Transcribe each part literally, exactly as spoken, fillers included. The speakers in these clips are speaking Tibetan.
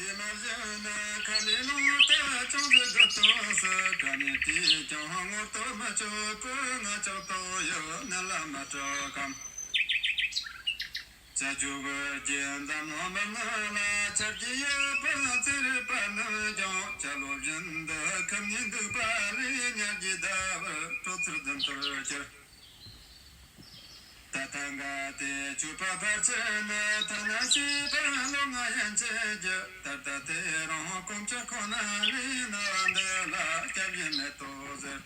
མ་བཞིན་ནི་ཁ་ལས་ལོང་དུ་ཅུང་ཟད་སྒུལ་ཏོ་སི། ག་ནས་བྲིས་ཀྱང་ངོ་ཏོ་མི་ཆོད་པོ། ང་ཅག་ཏོ་ཡོད་ནི་ལ་མ་སྤྲོ་གམ། བྱ་རྒྱུ་གི་རྒྱུ་འཛམ་གླིང་མི་ནི་ལ། ཆ་རྒྱུས་ཡོད་པ་ཚེ་རིག་པ་ནི་ཀྱང་། བྱ་ལོ་བཞིན་དུ་ཁམ་ཉིན་འདུག་པ་ལས། ཉ་རྒྱུས་ཟླ་བར་སྤྲོ་ཚུལ་བདུན་ལྟར་གྱུར། ད་ལྟ་འགའ་དེ་ཆོས་པ་ཕལ་ཆེར་ནི། ཐ་ན་སྲིད་པ་ལོ་ལྔ་ཡན་ཆད་ཀྱི། ད་ལྟ་དེ་རིང་དཀོན་མཆོག་ཁོ་ན་ལས། ན་བ་འདི་ལ་སྐྱབས་གཞན་མེད་དོ་ཟེར།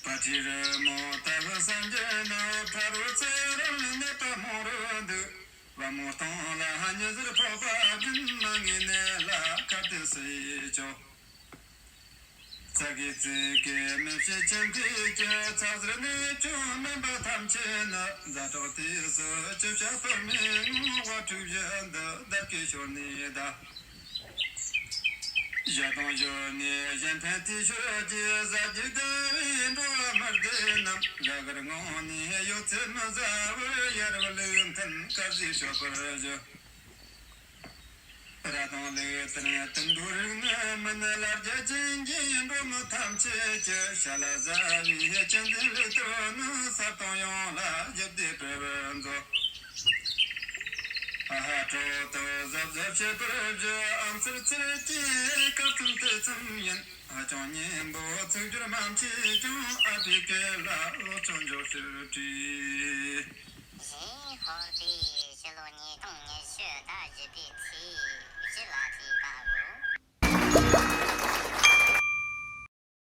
པ་ཏི་རི་མོ་ལྟ་བུ་སངས་རྒྱས་ནི། ཕ་རོལ་ཚེ་རིང་གནས་པ་མང་རུ་འདུག། བ་མོ་སྟོང་ལ་ཉི་ཟེར་ཕོག་པ་བཞིན། མ་ངེས་གནས་ལ་ཁ་ཏོན་སྲིད་ཆོག། ཙ་གེ་ཙི་གེ་མི་ཕྱེད་ཅན་ཁུལ་གྱི། ཚ་ཟེར་ནས་ཅུང་དམན་པ་ཐམས་ཅད་ནི། ཛ་དྲག་དུས་སུ་ཅི་བྱ་གཏོར་མའི་ངང་། དབའ་ཕྲུག་བཞིན་དུ་བདག་གིས་ཤོར་ནས་གདའ། ཞག་དང་ཞོར་ནས་གཞན་ཕན་དེ་ཤོར་གྱི། ཟ་རྒྱུ་དགའ་བའི་འགྲོ་བ་མི་སྡེ་རྣམས། ར་གར་ངང་ནས་ཡོད་ཚད་མི་ཟ་བར། ཡ་རབས་ལུགས་མཐུན་དཀར་ཟས་མཆོད་པར་ཞུ། ར་དང་ལུག་ཏུ་ནི་དུད་འགྲོ་རིགས་ནི་མིན། ལ་རྒྱ་ཅན་གྱི་འགྲོ་མི་ཐམས་ཅད་ཀྱི། ཤ་ལ་ཟ་བའི་གཅན་གཟན་ལུག་གཏོར་ནི། ས་དང་ཡང་ལ་རྒྱུ་སྡེ་སྤེལ་བར་མཛོད། ཨ་ཧ་དྲོད་དུ་གཟབ་གཟབ་བྱེད་པར་བགྱི། ཨམ་ཚིར་ཚིར་གྱི་སྐར་ཚོམ་དུས་ཚོམ་ཡིན། ཧ་ཅང་སྙན་པོ་ཚིག་སྦྱོར་མ་མཆིས་ཀྱང་། ཨ་ཕའི་སྐད་ལ་ལོ་ཆུང་འཇོག་ཕྱིར་བྲིས། གཞན་ཧོར་པས་ཕྱི་ལོ་ཉིས་སྟོང་ཉི་ཤུ་ཟླ་བཞི་པའི་ཚེས་བཞི་ལ་བྲིས་པའོ།